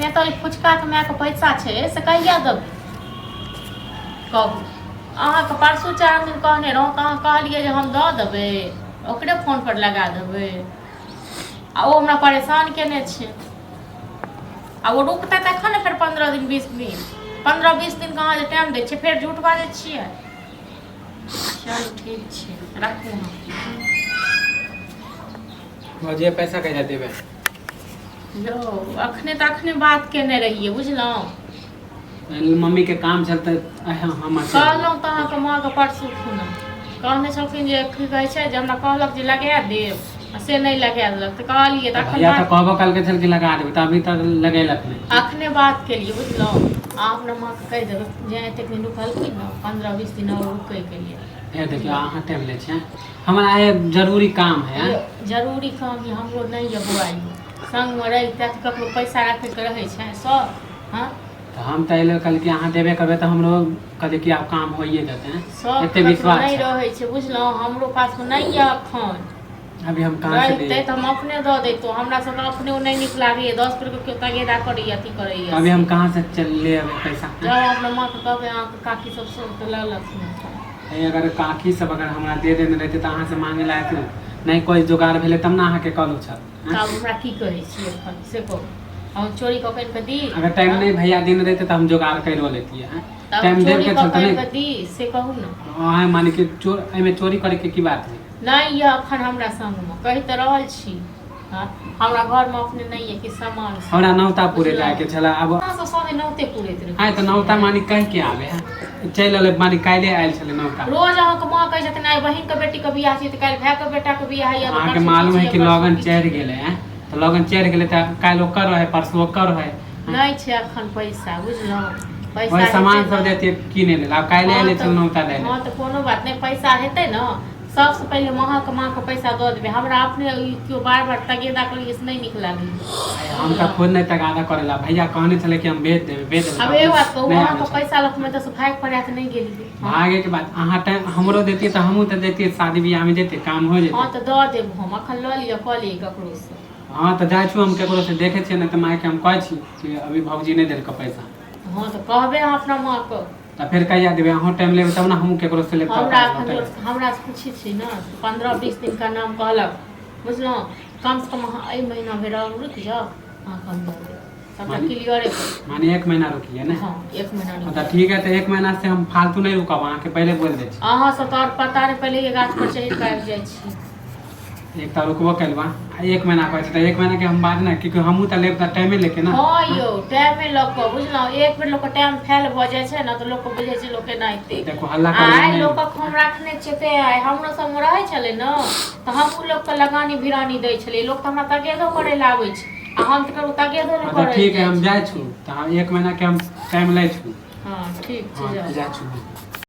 नहि तऽ ओहि फुचकाके मायके पैसा छै से कहिया देबै कहू? अहाँके परसू 4 दिन कहने रहौं तऽ अहाँ कहलियै जे हम दऽ देबै, ओकरे फोनपर लगा देबै। आ ओ हमरा परेशान केने छै। आ ओ रुकतै तखन ने। फेर 15 दिन 20 दिन, 15-20 दिनके अहाँ जे टाइम दै छियै, फेर झूठ बाजै छियै। चलू, ठीक छै, राखू अहाँ। भौजी, पैसा कहिया देबै? यौ, अखने तऽ अखने बात केने रहियै, बुझलहुँ? मम्मी के काम छल तऽ हम कहलहुँ तऽ अहाँके माँके परसू खुना कहने छलखिन जे की कहै छै जे हमरा कहलक जे लगा देब, आ से नहि लगा देलक, तऽ कहलियै तऽ अखन भैया तऽ कहबो कलके छल कि लगा देबै, तऽ अभी तक लगेलक नहि। अखने बात केलियै, बुझलहुँ? अहाँ अपना माँके कहि देबै जे एतेक दिन रुकलखिन ने, 15-20 दिन आओर रुकैके लिए। हे देखियौ, अहाँ टाइम लै छियै, हमरा आइ जरूरी काम है। जरूरी काम ये हमरो नहि यऽ बौआ यौ। संगमे रहिते तऽ ककरो पैसा राखैके रहै छै सब? हँ। तऽ हम तऽ एहि लेल कहली कि अहाँ देबे करबै तऽ हमरो कहली कि आब काम होइए जेतै। सब एते ककरो विश्वास नहि छै। रहै छै, बुझलहुँ? हमरो पासमे नहि यऽ एखन। अभी हम कहाँ से रहितै दियै? तऽ हम अपने दऽ दैतहुँ। हमरा सबके अपने ओ नहि नीक लागैए, 10 बेर केओ तगेदा करैए, अथी करैए। अभी हम कहाँ से चल ले अबै पैसा? जाउ, अपना माँके कहबै, अहाँके काकी सब सब तऽ लऽ लथिन। हे, अगर काकी सब अगर हमरा दे देने रहते तऽ अहाँ से मांगे ला अयतहुँ नहि। कोइ जोगाड़ भेलै तब ने अहाँके कहलहुँ छल। तऽ आब हमरा की कहै छी एखन से कहू? हम चोरी कऽ कऽ आनि कऽ दी? अगर टाइम नहि भैया देने रहते तऽ हम जोगाड़ करियो लेतियै। तऽ टाइम चोरी देबके कऽ छल कऽ तऽ आनि नहि कऽ दी से कहू ने। अहाँ माने कि चोर, एहिमे चोरी करैके की बात है? नहि यऽ अखन हमरा संगमे, कहि तऽ रहल छी। हँ, हमरा घरमे अपने नहि यऽ कि सामान सब। हमरा नौता पूरे बुझलहुँ? जायके छलै आब। अहाँ सब सभे नौते पुरैत रहै आइ तऽ नौता छियै। मानि कहि के आबे है, चलि एलै, मानि काल्हि आयल छलै नौता। रोज अहाँके माँ कहै छथिन, आइ बहिनके बेटीके बियाह छै तऽ काल्हि भायके बेटाके बियाह यऽ, तऽ अहाँके परसू मालूम किछु है यऽ, कि परसू लगन किछु चढ़ि यऽ। गेलै हैं, तऽ लगन चढ़ि गेलै तऽ काल्हि ओकर रहै, परसू ओकर रहै। नहि छै अखन पैसा, बुझलहुँ? पैसा ओहि हेतै सामान सब ने। देतियै किने लेल, आब काल्हि हँ एलै तऽ छल नौता दै हँ लेल। तऽ कोनो बात नहि, पैसा हेतै ने, सबसँ पहिले अहाँके माँके पैसा दऽ देबै। हमरा अपने ई केओ बार बार तगेदा करियै से नहि नीक लागैए। हम तऽ खुद नहि तगादा करै ला, भैया कहने छलै कि हम भेज देबै, भेज देबै। आब एगो बात कहू? नहि आबै अहाँके छै। पैसा लऽ कऽ एतऽसँ भागि पड़ा कऽ नहि गेलियै? हँ? भागे के बाद अहाँ टाइम हमरो देतियै तऽ हमहूँ तऽ देतियै, शादी बियाहमे जेतै, काम हो हँ जेतै। तऽ दऽ देब हम, अखन लऽ लिअ, कऽ लिअ ककरोसँ। हँ, तऽ जाइ छी हम ककरोसँ, देखै छियै, नहि तऽ मायके हम कहै छी कि अभी भौजी नहि देलकै पैसा। हँ, तऽ कहबै अहाँ अपना माँके। तऽ फेर कहिया देबै? अहूँ टाइम लेबै तब ने हमहूँ ककरोसँ लेब। हमरा एखन हमरासँ पूछै छी ने, 15-20 दिनका नाम कहलक, बुझलहुँ? कमसँ कम अहाँ एहि महीना भरि आओर रुकि जाउ, अहाँके हम दऽ देब सबटा क्लियरे कऽ। माने एक महीना रुकिए ने? हँ, एक महीना हाँ, रुकि तऽ जाउ। ठीक है, तऽ एक महीना से हम फालतू नहीं रुकब, अहाँके पहिले बोल दै छी। अहाँ सब तऽ आओर पता नहि पहिले गाछ पर चढ़ि कऽ आबि जाइ छी। एक तऽ रुकबो कलबा आ एक महीना कहै छै, तऽ एक महीना के हम बाद ने, क्योंकि हमहूँ तऽ लेब तऽ टाइमे लेके ने। हँ यौ, टाइमे लऽ कऽ, बुझलहुँ? एक बेर लोकके टाइम फेल भऽ जाइ छै ने, तऽ लोकके बुझै छै लोक एनाहिते। देखो, हल्ला करबै आइ नहि। लोकक हम रखने छियै ते आइ हमरो सबमे रहै छलै ने, तऽ हमहूँ लोकके लगानी भिरानी दै छलियै। लोक तऽ हमरा तगेदो करै लए आबै छै आ हम तऽ ककरो तगेदो नहि हाँ, तऽ करै ठीक है, जाइ हम छी। जाइ छी तऽ हम एक महीना के हम टाइम लै छी। हँ, ठीक छै। हाँ। जाउ। जाइ छी।